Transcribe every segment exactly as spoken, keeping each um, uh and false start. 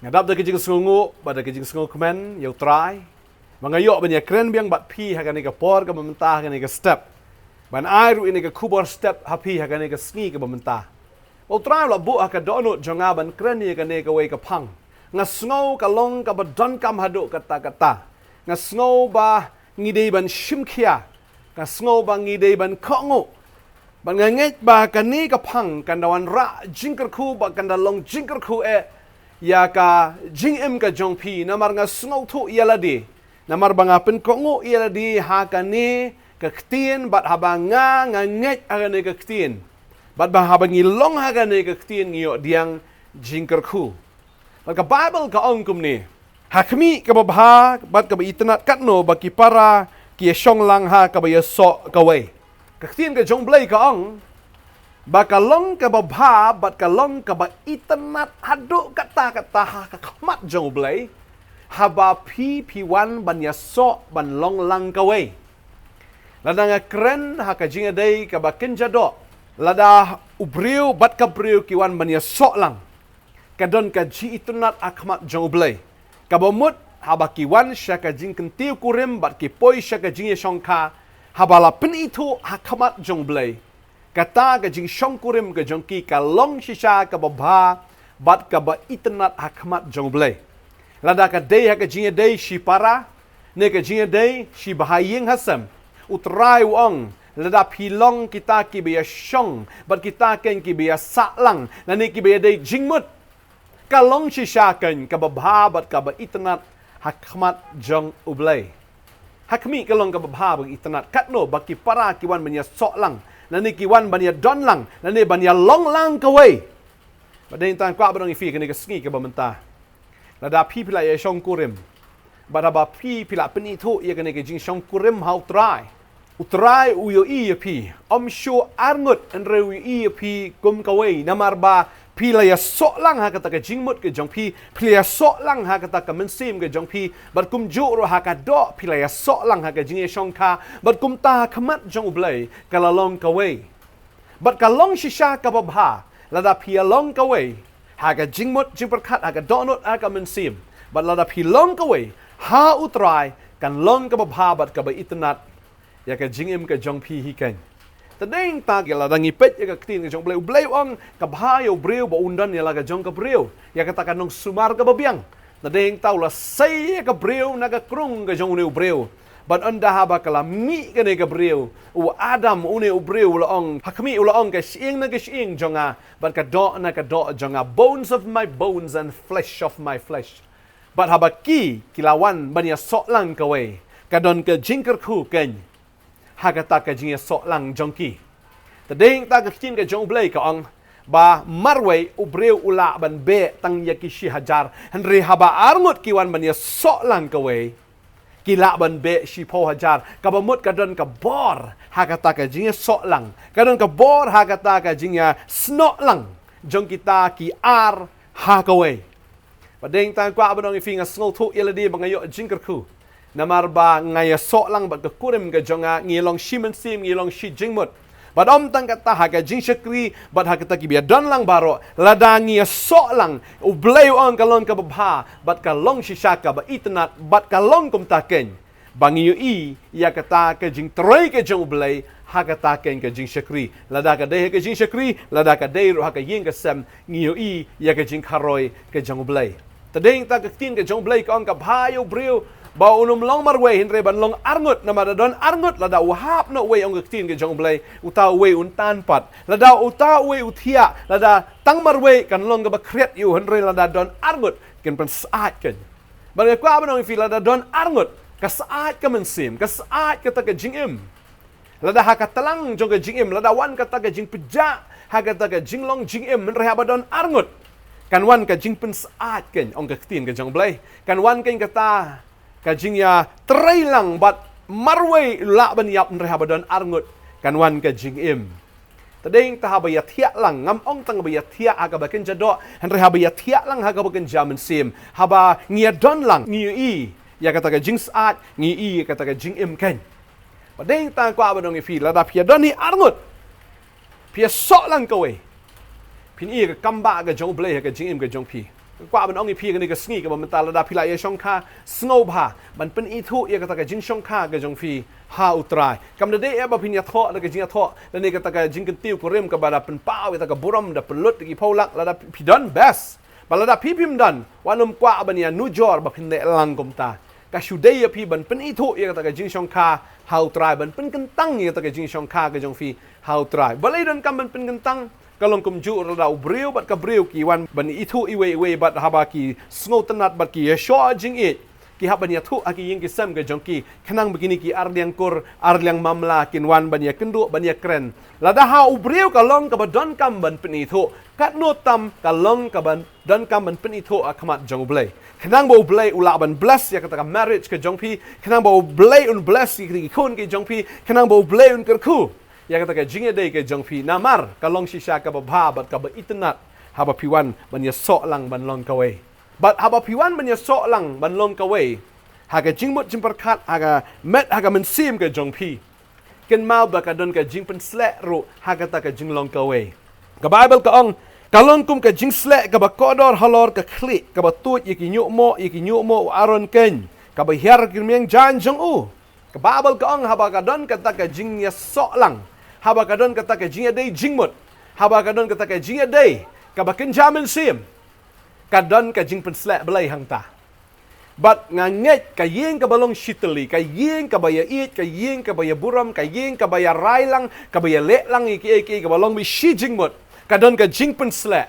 Nga dap da ka jingsngewnguh bad da ka jingsngewkmen ïa U Trai ba nga ïoh ban ïakren biang bad phi ha kane ka por kaba mynta, ha kane ka step, ban ai ruh ïa kane ka khubor step ha phi ha kane ka sngi kaba mynta. Ba U Trai u la buh ha ka dohnud jong nga ban kren ïa kane kawei ka phang. Nga sngew ka long kaba donkam haduh katta katta. Nga sngew ba ngi dei ban shim khia. Nga sngew ba ngi dei ban kohnguh. Bad nga ngeit ba kane ka phang kan da wanrah jingkyrkhu bad kan da long jingkyrkhu eh ïa ka jingim ka jong phi, namar nga sngewthuh ïa lade. Namar ba nga pynkohnguh ïa lade ha kane ka ktien, bad haba nga, nga ngeit ha kane ka ktien, bad ba haba ngi long ha kane ka ktien, ngi ïoh pdiang jingkyrkhu. Bad ka Baibl ka ong kumne: Ha khmih kaba bha bad kaba itynnad katno ba ki para ki ïashong lang ha kaba ïasoh kawei. Ka ktien ka jong U Blei ka ong ba ka long kaba bha bad ka long kaba itynnad haduh katta katta ha ka khmat jong U Blei, haba phi, phi wan ban ïasoh ban long lang kawei. Lada nga kren ha ka jingïadei kaba kynja doh, lada u briew bad ka briew ki wan ban ïasoh lang, ka don ka jingitynnad ha khmat jong U Blei. Kaba mut, haba ki wan sha ka jingkyntiew kurim bad ki poi sha ka jingïashongkha, haba la pynithuh ha khmat jong U Blei, kata ka jingshong kurim ka jong ki ka long shisha kaba bha bad kaba itynnad ha khmat jong U Blei. Lada ka dei ha ka jingïadei shi para, ne ka jingïadei shi bahaïing hasem, U Trai u ong, lada phi long kita kiba ïashong bad kita keiñ kiba ïasah lang, lane kiba ïadei jingmut, ka long shisha keiñ kaba bha bad kaba itynnad ha khmat jong U Blei. Ha khmih ka long kaba bha bad itynnad katno ba ki para ki wan ban ïasoh lang, lane ki wan ban ïadon lang, lane ban ïalong lang kawei. Bad dei tang kwah ban ong ïa phi kane ka sngi kaba mynta, lada phi, phi la ïashong kurim, bad haba phi, phi la pynithuh ïa kane ka jingshong kurim ha U Trai, U Trai u ïohi ïa phi. Ym shu arngut, hynrei u ïohi ïa phi kum kawei, namar ba phi la ïasoh lang ha kata ka jingmut ka jong phi, phi la ïasoh lang ha kata ka mynsiem ka jong phi, bad kumjuh ruh ha ka doh phi la ïasoh lang ha ka jingïashongkha, bad kumta ha khmat jong U Blei ka la long kawei. Bad ka long shisha kaba bha lada phi ïalong kawei ha ka jingmut jingpyrkhat, ha ka dohnud, ha ka mynsiem. Bad lada phi long kawei ha U Trai, kan long kaba bha bad kaba itynnad ïa ka jingim ka jong phi hi keiñ. Te dei tang lada ngi peit ïa ka ktien ka jong U Blei, U Blei u ong ka bha ïa u briew ba un don ïa la ka jong ka briew, ïa kata ka nongsumar kaba biang. Te dei tang u la sei ïa ka briew na ka krung ka jong une u briew. Bad ynda haba ka la mih kane ka briew, u Adam, une u briew u la ong, ha khmih u la ong, ka shyieng na ka shyieng jong nga, bad ka doh na ka doh jong nga, bones of my bones and flesh of my flesh. Bad haba ki, ki la wan ban ïasoh lang kawei, ka don ka jingkyrkhu keiñ ha kata ka jingïasoh lang jong ki. Te dei tang ka ktien ka jong U Blei ka ong ba marwei u briew u lah ban beh tang ïa ki shi hajar, hynrei haba arngut ki wan ban ïasoh lang kawei, ki lah ban beh shiphew hajar. Kaba mut ka don ka bor ha kata ka jingïasoh lang, ka don ka bor ha kata ka jingïasnoh lang jong kita ki ar ha kawei. Bad dei tang kwah ban ong ïa phi, nga sngewthuh ïa lade ba nga ïoh jingkyrkhu, namar ba nga ïasoh lang bad ka kurim ka jong nga, ngi long shi mynsiem, ngi long shi jingmut. Bad ym tang kata, ha ka jingshakri bad ha kita kiba ïadon lang baroh, lada ngi ïasoh lang, U Blei u ong ka long kaba bha bad ka long shisha kaba itynnad, bad ka long kumta keiñ ba ngi ïohi ïa kata ka jingtrei ka jong U Blei ha kata keiñ ka jingshakri. Lada ka dei ha ka jingshakri, lada ka dei ruh ha ka ïing ka sem, ngi ïohi ïa ka jingkharoi ka jong U Blei. Te dei tang ka ktien ka jong U Blei ka ong ka bha ïa u briew ba un ym long marwei, hynrei ban long arngut, namar lada don arngut, lada u hap noh uwei, ong ka ktien ka jong U Blei, uta uwei un tan pat. Lada uta uwei u thiah, lada tang marwei, kan long kaba khriat ïa u, hynrei lada don arngut, kan pynsyaid keiñ. Bad nga kwah ban ong ïa phi, lada don arngut, ka syaid ka mynsiem, ka syaid kata ka jingim. Lada ha ka tlang jong ka jingim, lada wan kata ka jingpjah ha kata ka jinglong jingim, hynrei haba don arngut, kan wan ka jingpynsyaid keiñ, ong ka ktien ka jong U Blei. Kan wan keiñ kata ka jingïatreilang bad marwei, lah ban ïap, hynrei haba don arngut, kan wan ka jingim. Te dei tang haba ïathiah lang, ngam ong tang haba ïathiah ha kaba kynja doh, hynrei haba ïathiah lang ha kaba kynja mynsiem, haba ngi ïadon lang, ngi ïohi ïa kata ka jingsyaid, ngi ïohi ïa kata ka jingim keiñ. Bad dei tang kwah ban ong ïa phi, lada phi ïadon hi arngut, phi ïasoh lang kawei, phin ïohi ïa ka kambah ka jong U Blei ha ka jingim ka jong phi. Kwah ban ong ïa phi kane ka sngi kaba mynta, lada phi la ïa shongkha, sngewbha ban pynithuh ïa kata ka jingshongkha ka jong phi ha U Trai. Kam da dei ïa ba phin ïathoh da ka jingïathoh lane kata ka jingkyntiew kurim kaba da pynpaw ïa kata ka burom, da pynlut ïa ki phew lak, lada phi don, best. Ba lada phi phim don, wat nym kwah ban ïa nujor ba phin leh lang kumta. Ka shu dei ïa phi ban pynithuh ïa kata ka jingshongkha ha U Trai, ban pynkyntang ïa kata ka jingshongkha ka jong phi ha U Trai. Balei donkam ban pynkyntang? Ka long kumjuh, lada u briew bad ka briew ki wan ban ithuh iwei iwei, bad haba ki sngewtynnat bad ki ïashoh jingïeit, ki hap ban ïathuh ha ki ïing ki sem ka jong ki, khnang ba kine ki arliang kur, arliang mamla kin wan ban ïakynduh, ban ïakren. Lada ha u briew ka long kaba donkam ban pynithuh, katno tam ka long kaba donkam ban pynithuh ha khmat jong U Blei, khnang ba U Blei u lah ban bless ïa kata ka marriage ka jong phi, khnang ba U Blei un bless ïa ki khun ki jong phi, khnang ba U Blei un kyrkhu ïa kata ka jingïadei ka jong phi. Namar ka long shisha kaba bha bad kaba itynnat haba phi wan ban ïasoh lang ban long kawei. Bad haba phi wan ban ïasoh lang ban long kawei, ha ka jingmut jingpyrkhat, ha ka met, ha ka mynsiem ka jong phi, kynmaw ba ka don ka jingpynsleh ruh ha kata ka jinglong kawei. Ka Baibl ka ong, ka long kum ka jingsleh kaba kordor halor ka khlieh, kaba tuid ïa ki ñiuhmoh, ïa ki ñiuhmoh u Aaron keiñ, kaba hiar ki rmiang jaiñ jong u. Ka Baibl ka ong, haba ka don kata ka jingïasoh lang, haba ka don kata ka jingïadei jingmut, haba ka don kata ka jingïadei kaba kynja mynsiem, ka don ka jingpynsleh Blei hangta. Bad nga ngeit ka ïing kaba long shitylli, ka ïing kaba ïaieit, ka ïing kaba ïaburom, ka ïing kaba ïarai lang, kaba ïaleh lang ïa kiei kiei, kaba long bad shi jingmut, ka don ka jingpynsleh.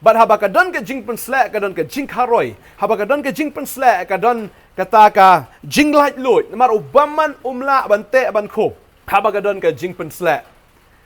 Bad haba ka don ka jingpynsleh, ka don ka jingkharoi. Haba ka don ka jingpynsleh, ka don kata ka jinglaitluid. Namar u bymman um lah ban teh ban khup haba ka don ka jingpynsleh.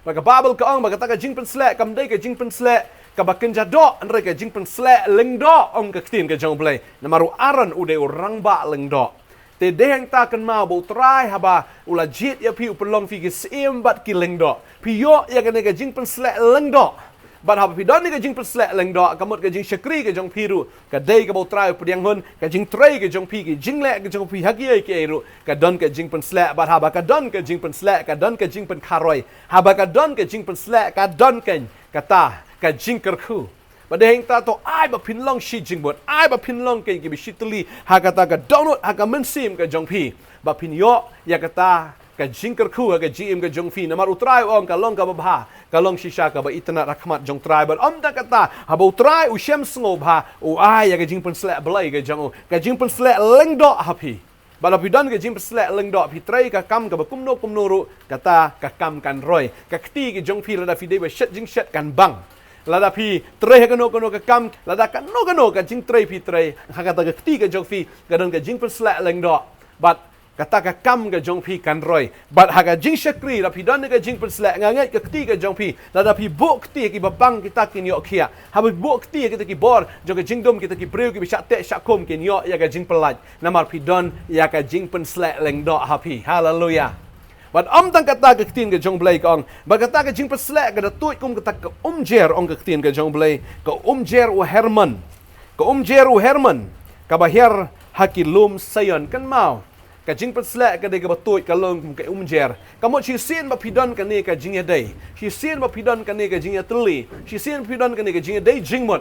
Bad ka Baibl ka ong ba kata ka jingpynsleh kam dei ka jingpynsleh kaba kynja doh, hynrei ka jingpynsleh lyngdoh, ong ka ktien ka jong U Blei. Namar u Aaron u dei u rangbah lyngdoh. Te dei hangta kynmaw ba U Trai haba u la jied ïa phi u pynlong phi ki syiem bad ki lyngdoh. Phi ïoh ïa kane ka jingpynsleh lyngdoh. Bad haba phi don ïa ka jingpynsleh lyngdoh, ka mut ka jingshakri ka jong phi ruh ka dei kaba U Trai u pdiang hun, ka jingtrei ka jong phi, ki jingleh ka jong phi ha kiei kiei ruh, ka don ka jingpynsleh. Bad haba ka don ka jingpynsleh, ka don ka jingpynkharoi. Haba ka don ka jingpynsleh, ka don keiñ kata ka jingkyrkhu. Bad dei hangta to, ai ba phin long shi jingmut, ai ba phin long keiñ kiba shitylli ha kata ka dohnud, ha ka mynsiem ka jong phi, ba phin ïoh ïa kata ka jingkyrkhu ha ka jingim ka jong phi. Namar U Trai u ong ka long kaba bha, ka long shisha kaba itynnat ha khmat jong U Trai. Bad ym tang kata, haba U Trai u shem sngewbha, u ai ïa ka jingpynsleh Blei ka jong u, ka jingpynsleh lyngdoh ha phi. Bad haba phi don ka jingpynsleh lyngdoh, phi trei ka kam kaba kumno kumno ruh, kata ka kam kan roi. Ka kti ka jong phi, lada phi dei ba shet jingshet, kan bang. Lada phi trei ha kano kano ka kam, lada kano kano ka jingtrei phi trei, ha kata ka kti ka jong phi ka don ka jingpynsleh lyngdoh, bad kata ka kam ka jong phi kan roi. Bad ha ka jingshakri, lada phi don ka jingpynsleh, nga ngeit ka kti ka jong phi, lada phi buh kti, kiba bang kita kin ïoh khiah. Haba phi buh kti, kita ki bor jong ka jingdum, kita ki briew kiba shah teh shah khum kin ïoh ïa ka jingpyllait. Namar phi don ïa ka jingpynsleh lyngdoh ha phi. Haleluya. Bad ym tang kata, ka ktien ka jong U Blei ka ong ba kata ka jingpynsleh ka da tuid kum kata ka umjer, ong ka ktien ka jong U Blei, ka umjer u Hermon. Ka umjer u Hermon kaba hiar ha ki lum Seion. Kynmaw, ka jingpynsleh ka dei kaba tuid, ka long kum ka umjer. Ka mut shisien ba phi don kane ka jingïadei, shisien ba phi don kane ka jingïatylli, shisien ba phi don kane ka jingïadei jingmut,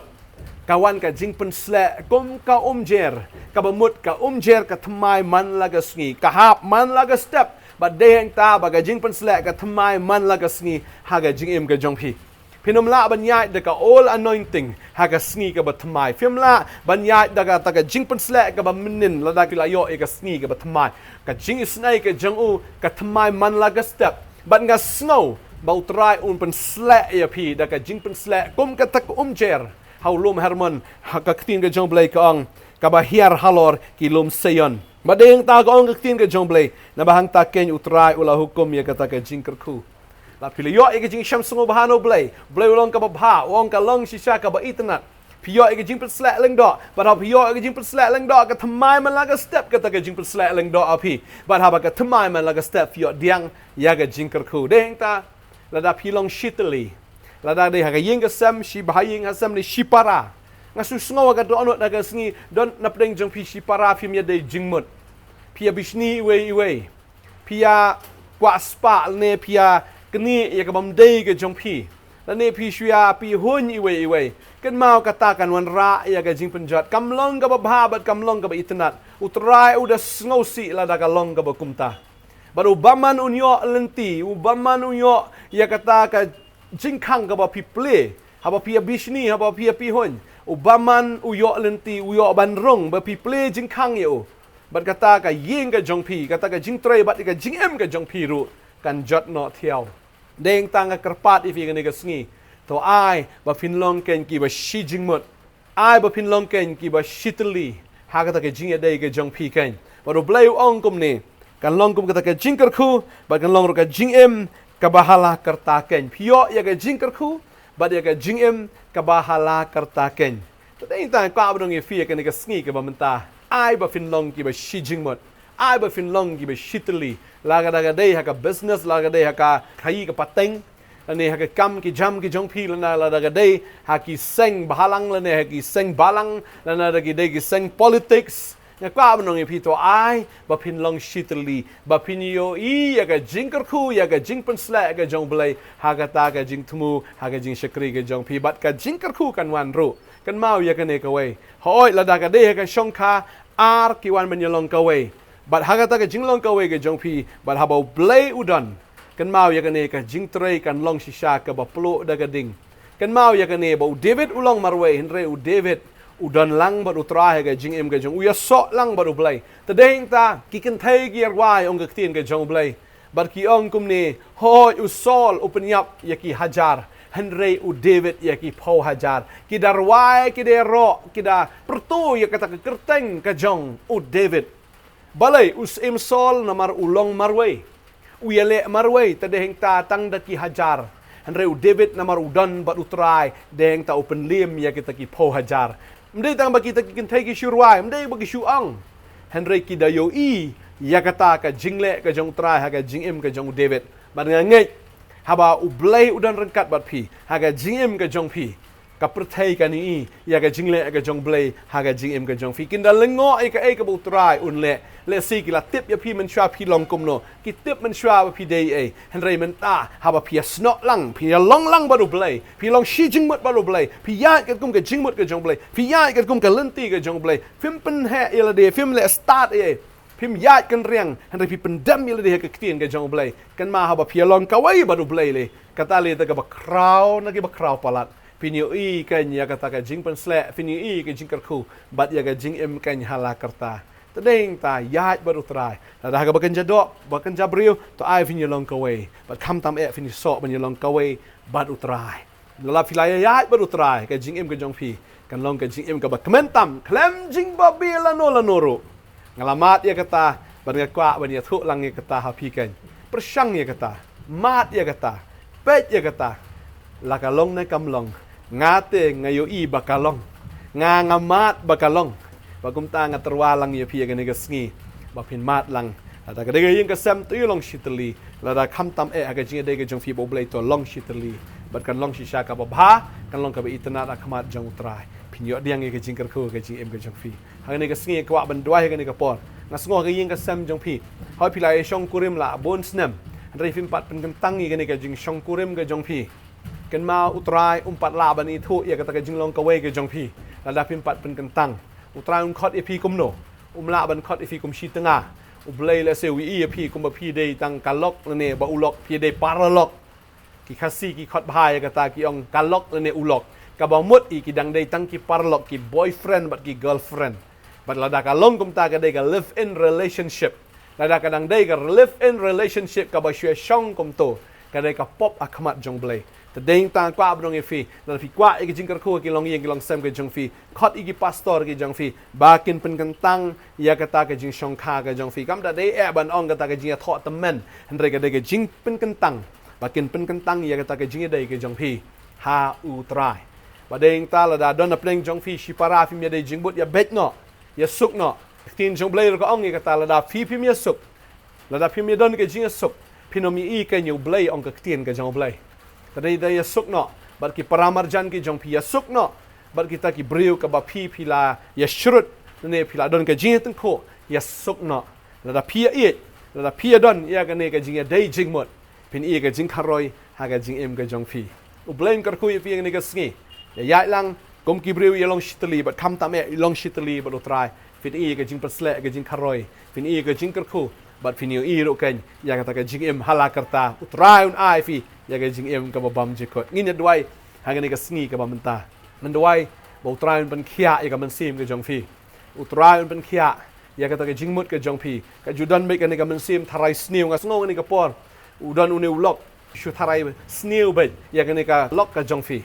ka wan ka jingpynsleh kum ka umjer. Kaba mut ka umjer ka thymmai man la ka sngi, ka hap man la ka step. Bad dei hangta ba ka jingpynsleh ka thymmai man la ka sngi ha ka jingim ka jong phi. Phin ym lah ban ïaid da ka old anointing ha ka sngi kaba thymmai. Phim lah ban ïaid da kata ka jingpynsleh kaba mynnin lada phi la ïoh ïa ka sngi kaba thymmai. Ka jingisynei ka jong u ka thymmai man la ka step. Bad nga sngew ba U Trai un pynsleh ïa phi da ka jingpynsleh kum kata ka umjer ha u lum Hermon, ha ka ktien ka jong U Blei ka ong, kaba hiar halor ki lum Seion. Bad dei hangta ka ong ka ktien ka jong U Blei, naba hangta keiñ U Trai u la hukum ïa kata ka jingkyrkhu. Lada phi la ïoh ïa ka jingshem sngewbha na U Blei, U Blei u long kaba bha, u ong ka long shisha kaba itynnat. Phi ïoh ïa ka jingpynsleh lyngdoh, bad haba phi ïoh ïa ka jingpynsleh lyngdoh, ka thymmai man la ka step kata ka jingpynsleh lyngdoh ha phi. Bad haba ka thymmai man la ka step, phi ïoh pdiang ïa ka jingkyrkhu. Dei hangta, lada phi long shitylli, lada dei ha ka ïing ka sem, shi bha ïing ha sem ne shi para. Nga shu sngew ha ka dohnud ha ka sngi, don napdeng jong phi shi para phim ïadei jingmut. Phi ïa bishni iwei iwei. Phi ïa kwah spah ne phi ïa knieh ïa ka bym dei ka jong phi. Lane phi shu ïa pynhun iwei iwei. Kynmaw kata kan wanrah ïa ka jingpynjot. Kam long kaba bha bad kam long kaba itynnad. U Trai u da sngewsih lada ka long kaba kumta. Bad u bymman un ïoh lynti, u bymman un ïoh ïa kata ka jingkhang kaba phi plie. Haba phi ïa bishni, haba phi ïa pynhun. U bymman u ïoh lynti, u ïoh ban rung, ba phi plie jingkhang ïa u. Bad kata ka ïing ka jong phi, kata ka jingtrei bad ka jingim ka jong phi ruh kan jot noh thiaw. Dei hangta nga kyrpad ïa phi kane ka sngi. To ai ba phin long kein kiba shi jingmut. Ai ba phin long kein kiba shi tylli ha kata ka jingïadei ka jong phi kein. Bad U Blei u ong kumne, kan long kum kata ka jingkyrkhu bad kan long ruh ka jingim kaba ha la karta kein. Phi ïoh ïa ka jingkyrkhu bad ïa ka jingim kaba ha la karta kein. To dei hangta nga kwah ban ong ïa phi ïa kane ka sngi kaba mynta, ai ba phin long kiba shi jingmut. Ai ba phin long kiba shi tylli. Lada ka dei ha ka business, lada ka dei ha ka khaïi ka pateng, lane ha ka kam ki jam ki jong phi, lane lada ka dei ha ki seng bhalang, lane ha ki seng balang, lane lada ka dei ki seng politics. Nga kwah ban ong ïa phi, to ai ba phin long shi tylli, ba phin ïohi ïa ka jingkyrkhu, ïa ka jingpynsleh ka jong U Blei ha kata ka jingthmu, ha ka jingshakri ka jong phi. Bad ka jingkyrkhu kan wan ruh. Kynmaw ïa kane kawei. Hooid, lada ka dei ha ka shongkha, ar ki wan ban ïalong kawei. Bad ha kata ka jinglong kawei ka jong phi, bad haba U Blei u don, kynmaw ïa kane, ka jingtrei kan long shisha kaba pluh da ka ding. Kynmaw ïa kane, ba u David u long marwei, hynrei u David u don lang bad U Trai ha ka jingim ka jong u, u ïasoh lang bad U Blei. Te dei hangta ki kynthei ki ïarwai, ong ka ktien ka jong U Blei. Bad ki ong kumne, hooid, u Saul u pynïap ïa ki hajar, hynrei u David ïa ki phew hajar. Ki da rwai, ki da ïaroh, ki da pyrto ïa kata ka kyrteng ka jong u David. Balei? U syiem Saul namar u long marwei, u ïaleh marwei, te dei hangta tang da ki hajar. Hynrei u David namar u don bad U Trai, dei hangta u pynliem ïa kita ki phew hajar. Ym dei tang ba kita ki kynthei ki shu rwai, ym dei ba ki shu ong. Hynrei ki da ïohi ïa kata ka jingleh ka jong U Trai ha ka jingim ka jong u David. Bad nga ngeit, haba U Blei u don ryngkat bad phi ha ka jingim ka jong phi, ka pyrthei kan ïohi ïa ka jingleh ka jong U Blei ha ka jingim ka jong phi. Kin da lyngngoh ïa kaei kaba U Trai un leh. Lehse ki la tip ïa phi mynshuwa phi long kumno, ki tip mynshuwa ba phi dei ei. Hynrei mynta haba phi ïasnoh lang, phi ïalong lang bad U Blei, phi long shi jingmut bad U Blei, phi ïaid katkum ka jingmut ka jong U Blei, phi ïaid katkum ka lynti ka jong U Blei, phim pynheh ïa lade, phim leh stad ei ei, phim ïaid kynriang, hynrei phi pyndem ïa lade ha ka ktien ka jong U Blei. Kynmaw haba phi ïalong kawei bad U Blei lei, kata lei te kaba khraw na kiba khraw palat. Phin ïohi kein ïa kata ka jingpynsleh, phin ïohi ka jingkyrkhu bad ïa ka jingim kein ha la karta. Te dei hangta, ïaid bad U Trai. Lada ha kaba kynja doh, ba kynja briew, to ai phin ïalong kawei. Bad khamtam eh phin ïasoh ban ïalong kawei bad U Trai. Lada phi la ïaid bad U Trai, ka jingim ka jong phi kan long ka jingim kaba kmen tam khlem jingbabe lano lano ruh. Nga la mad ïa kata, bad nga kwah ban ïathuh lang ïa kata ha phi kein. Pyrshang ïa kata, mad ïa kata, peit ïa kata. La ka long ne kam long, nga te nga ïohi ba ka long. Nga, nga mad ba ka long. Bad kumta nga tyrwa lang ïa phi ïa kane ka sngi, ba phin mad lang. Lada ka dei ka ïing ka sem, to ïa long shi tylli. Lada khamtam eh ha ka jingïadei ka jong phi bad U Blei, to long shi tylli. Bad kan long shisha kaba bha, kan long kaba itynnad ha khmat jong U Trai. Phin ïoh pdiang ïa ka jingkyrkhu ha ka jingim ka jong phi. Ha kane ka sngi nga kwah ban duwai ha kane ka por. Nga sngew ha ka ïing ka sem jong phi, hooid, phi la ïashongkurim la bun snem, hynrei phim pat pynkyntang ïa kane ka jingshongkurim ka jong phi. Kynmaw, U Trai um pat lah ban ithuh ïa kata ka jinglong kawei ka jong phi lada phim pat pynkyntang. U Trai un khot ïa phi kumno? Um lah ban khot ïa phi kum shi tnga. U Blei lehse u ïohi ïa phi kumba phi dei tang ka lok lane ba u lok, phi dei paralok. Ki Khasi ki khot bha ïa kata, ki ong ka lok lane u lok. Kaba mut hi, ki dang dei tang ki paralok, ki boyfriend bad ki girlfriend. Bad lada ka long kumta, ka dei ka live in relationship. Lada ka dang dei ka live in relationship kaba shu ïashong kumto, ka dei ka pop ha khmat jong U Blei. Te dei hangta nga kwah ban ong ïa phi, lada phi kwah ïa ki jingkyrkhu ha ki longïing ki longsem ki jong phi, khot ïa ki pastor ki jong phi ba kin pynkyntang ïa kata ka jingshongkha ka jong phi. Kam da dei eh ban ong kata ka jingïathoh tymmen, hynrei ka dei ka jingpynkyntang, ba kin pynkyntang ïa kata ka jingïadei ka jong phi ha U Trai. Bad dei hangta, lada don na pdeng jong phi shipara phim ïadei jingmut, ïabeit noh, ïasuk noh. Ka ktien jong U Blei ruh ka ong ïa kata, lada phi phim ïasuk, lada phim ïadon ka jingïasuk, phin ym ïohi kein ïa U Blei, ong ka ktien ka jong U Blei. Te dei, dei ïasuk noh bad ki paramarjan ki jong phi, ïasuk noh bad kita ki briew kaba phi, phi la ïashrut lane phi la don ka jingïatyngkhuh, ïasuk noh. Lada phi ïaieit, lada phi ïadon ïa kane ka jingïadei jingmut, phin ïohi ka jingkharoi ha ka jingim ka jong phi. U Blei un kyrkhu ïa phi ïa kane ka sngi. Ïa ïaid lang kum ki briew ïa long shitylli bad khamtam eh ïa long shitylli bad U Trai. Phin ïohi ïa ka jingpynsleh, ka jingkharoi. Phin ïohi ïa ka jingkyrkhu bad phin ïohi ruh kein ïa kata ka jingim ha la karta. U Trai un ai phi ïa ka jingim kaba bymjukut. Ngin ïa duwai ha kane ka sngi kaba mynta. Ngin duwai ba U Trai un pynkhiah ïa ka mynsiem ka jong phi. U Trai un pynkhiah ïa kata ka jingmut ka jong phi. Ka ju don beit kane ka mynsiem tharai sniew, nga sngew kane ka por u don une u lok shu tharai sniew beit ïa kane ka lok ka jong phi.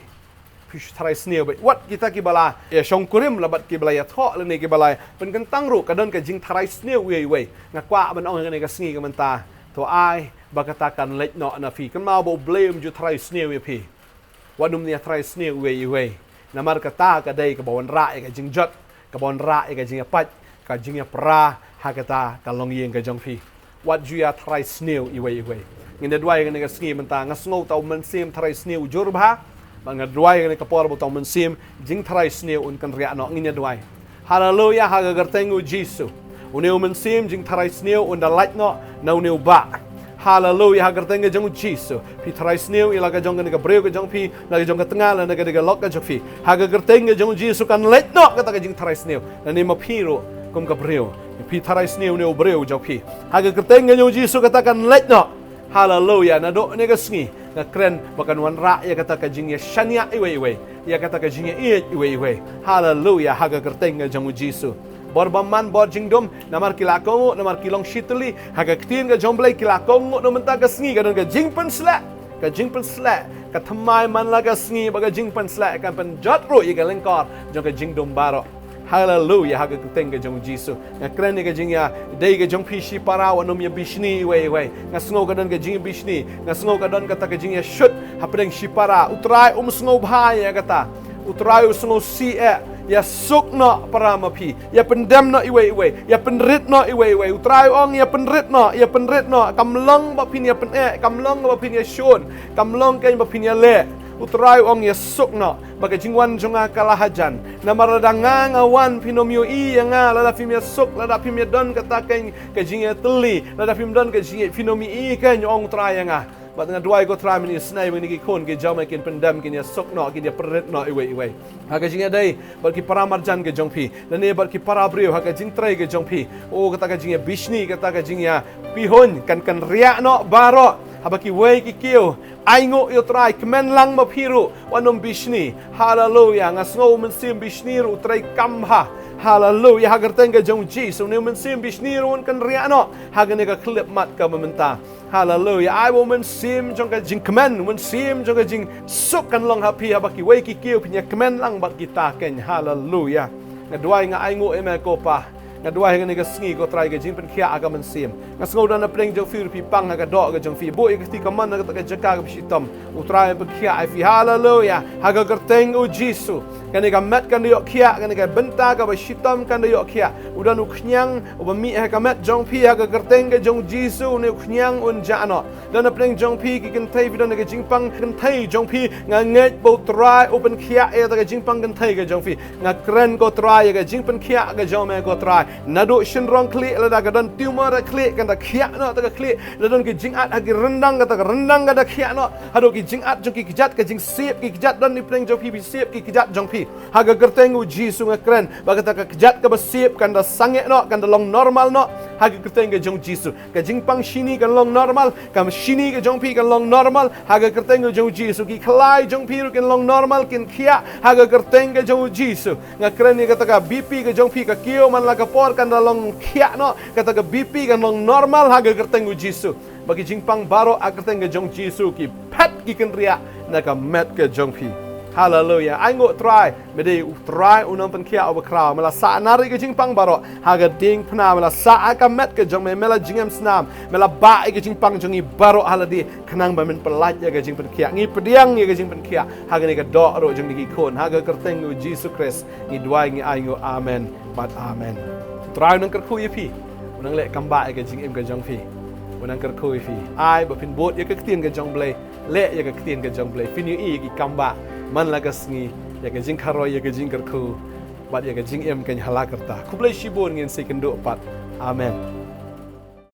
Phi shu tharai sniew beit. Wat kita kiba la ïa shongkurim la bad kiba la ïathoh lane kiba la pynkyntang ruh ka don ka jingtharai sniew iwei iwei. Nga kwah ban ong ha kane ka sngi ka mynta, to ai ba kata kan leit noh na phi. Kynmaw ba U Blei um ju tharai sniew ïa phi. Wat nym ïa tharai sniew iwei iwei. Namar kata ka dei kaba wanrah ïa ka jingjot, kaba wanrah ïa ka jingïapait, ka jingïapra ha kata ka longïing ka jong phi. Wat ju ïa tharai sniew iwei iwei. Ngin ïa duwai kane ka sngi mynta, nga sngew uta u mynsiem tharai sniew u jur bha. Bad nga duwai kane ka por ba uta u mynsiem jingtharai sniew un kynriah noh. Ngin ïa duwai. Haleluya, ha ka kyrteng u Jisu. Une u mynsiem jingtharai sniew un da lait noh na une u bah. Haleluya, ha ka kyrteng ka jong u Jisu. Phi tharai sniew ïa la ka jong kane ka briew ka jong phi, la ka jong ka tnga, la ka dei ka lok ka jong phi. Ha ka kyrteng ka jong u Jisu kan leit noh kata ka jingtharai sniew. Lane ma phi ruh kum ka briew phi tharai sniew une u briew jong phi. Ha ka kyrteng ka jong u Jisu kata kan leit noh. Haleluya, naduh kane ka sngi nga kren ba kan wanrah ïa kata ka jingïashaniah iwei iwei, ïa kata ka jingïaieit iwei iwei. Haleluya, ha ka kyrteng ka jong u Jisu. Bor bymman, bor jingdum, namar ki la kohnguh, namar ki long shitylli, ha ka ktien ka jong U Blei ki la kohnguh na mynta ka sngi ka don ka jingpynsleh, ka jingpynsleh, ka thymmai man la ka sngi ba ka jingpynsleh kan pynjot ruh ïa ka lyngkor jong ka jingdum baroh. Haleluya, ha ka kyrteng ka jong u Jisu. Nga kren ïa ka jingïadei ka jong phi shipara, wat nym ïa bishni iwei iwei. Nga sngew ka don ka jingïabishni, nga sngew ka don kata ka jingïashut hapdeng shipara. U Trai um sngewbha ïa kata. U Trai u sngewsih eh. Ïasuk noh para ma phi. Ïa pyndem noh iwei iwei. Ïa pynrit noh iwei iwei. U Trai u ong ïa pynrit noh, ïa pynrit noh. Kam long ba phin ïa pyneh, kam long ba phin ïashun, kam long kein ba phin ïaleh. U Trai u ong ïasuk noh. Ba ka jingwan jong nga ka la hajan. Namar lada nga nga wan, phin ym ïohi ïa nga, lada phim ïasuk, lada phim ïadon kata kein ka jingïatylli, lada phim don ka jingïa, phin ym ïohi kein, ong U Trai ïa nga. Bad nga duwai ko Trai, men isynei ba kine ki khun ki jong me kin pyndem, kin ïasuk noh, kin ïa pynrit noh iwei iwei. Ha ka jingïadei bad ki para marjan ka jong phi, lane bad ki para briew ha ka jingtrei ka jong phi. O, kata ka jingïabishni, kata ka jingïapihuiñ kan kynriah noh baroh. Haba kiwei ki kiew, ainguh ïa U Trai, kmen lang ma phi ruh, wat nym bishni. Haleluya. Nga sngew u mynsiem bishni ruh u trei kam bha. Haleluya. Ha ka kyrteng ka jong u Jisu, une u mynsiem bishni ruh un kynriah noh ha kane ka khyllipmat kaba mynta. Haleluya. Ai ba u mynsiem jong ka jingkmen, u mynsiem jong ka jingsuk kan long ha phi, haba kiwei ki kiew phin ïa kmen lang bad kita kein. Haleluya. Nga duwai, nga ainguh ïa me ko Pa. Nga duwai ha kane ka sngi ko Trai, ka jingpynkhiah ha ka mynsiem. Nga sngew don na pdeng jong phi ruh phi pang ha ka doh ka jong phi. Buh ïa ka kti kamon ha kata ka jaka kaba shitom. U Trai un pynkhiah ïa phi. Haleluya. Ha ka kyrteng u Jisu, kane ka met kan da ïoh khiah, kane ka bynta kaba shitom kan da ïoh khiah. U don u khñiang uba mih ha ka met jong phi, ha ka kyrteng ka jong u Jisu, une u khñiang un jah noh. Don na pdeng jong phi ki kynthei, phi don ha ka jingpang kynthei jong phi, nga ngeit ba U Trai u pynkhiah ïa kata ka jingpang kynthei ka jong phi. Nga kren ko Trai ïa ka jingpynkhiah ka jong me ko Trai. Naduh shynrong khlieh, lada ka don tumor ha khlieh, kan da khiah noh kata ka khlieh. Lada don ki jingat ha ki ryndang, kata ka ryndang kan da khiah noh. Haduh ki jingat jong ki kjat, ka jingsiep ki kjat, don na pdeng jong phi, phi siep ki kjat jong phi. Ha ka kyrteng u Jisu nga kren ba kata ka kjat kaba siep kan da sangeh noh, kan da long normal noh. Ha ka kyrteng ka jong u Jisu. Ka jingpang shini kan long normal, ka shini ka jong phi kan long normal, ha ka kyrteng ka jong u Jisu. Ki khlai jong phi ruh kin long normal, kin khiah, ha ka kyrteng ka jong u Jisu. Nga kren ïa kata ka B P ka jong phi, ka kiew man la ka por kan da long khiah noh, kata ka B P kan long normal, ha ka kyrteng u Jisu. Ba ki jingpang baroh ha ka kyrteng ka jong u Jisu ki phet, ki kynriah na ka met ka jong phi. Haleluya. Ainguh Trai, me dei U Trai u nongpynkhiah uba khraw. Me la sah na ri ka jingpang baroh ha ka diengphna, me la sah ha ka met ka jong me, me la jingim snam, me la bah ïa ka jingpang jong ngi baroh ha lade, khnang ba men pyllait ïa ka jingpynkhiah. Ngi pdiang ïa ka jingpynkhiah ha kane ka doh ruh jong kine ki khun, ha ka kyrteng u Jisu Khrist ngi duwai, ngi ainguh. Amen bad amen. U Trai u nang kyrkhu ïa phi, u nang leh kam bah ïa ka jingim ka jong phi, u nang kyrkhu ïa phi. Ai ba phin bud ïa ka ktien ka jong U Blei, leh ïa ka ktien ka jong U Blei, phin ïohi ïa ki kam bah man la ka sngi, ïa ka jingkharoi, ïa ka jingkyrkhu bad ïa ka jingim kein ha la karta. Khublei shibun, ngin sa ïakynduh pat. Amen.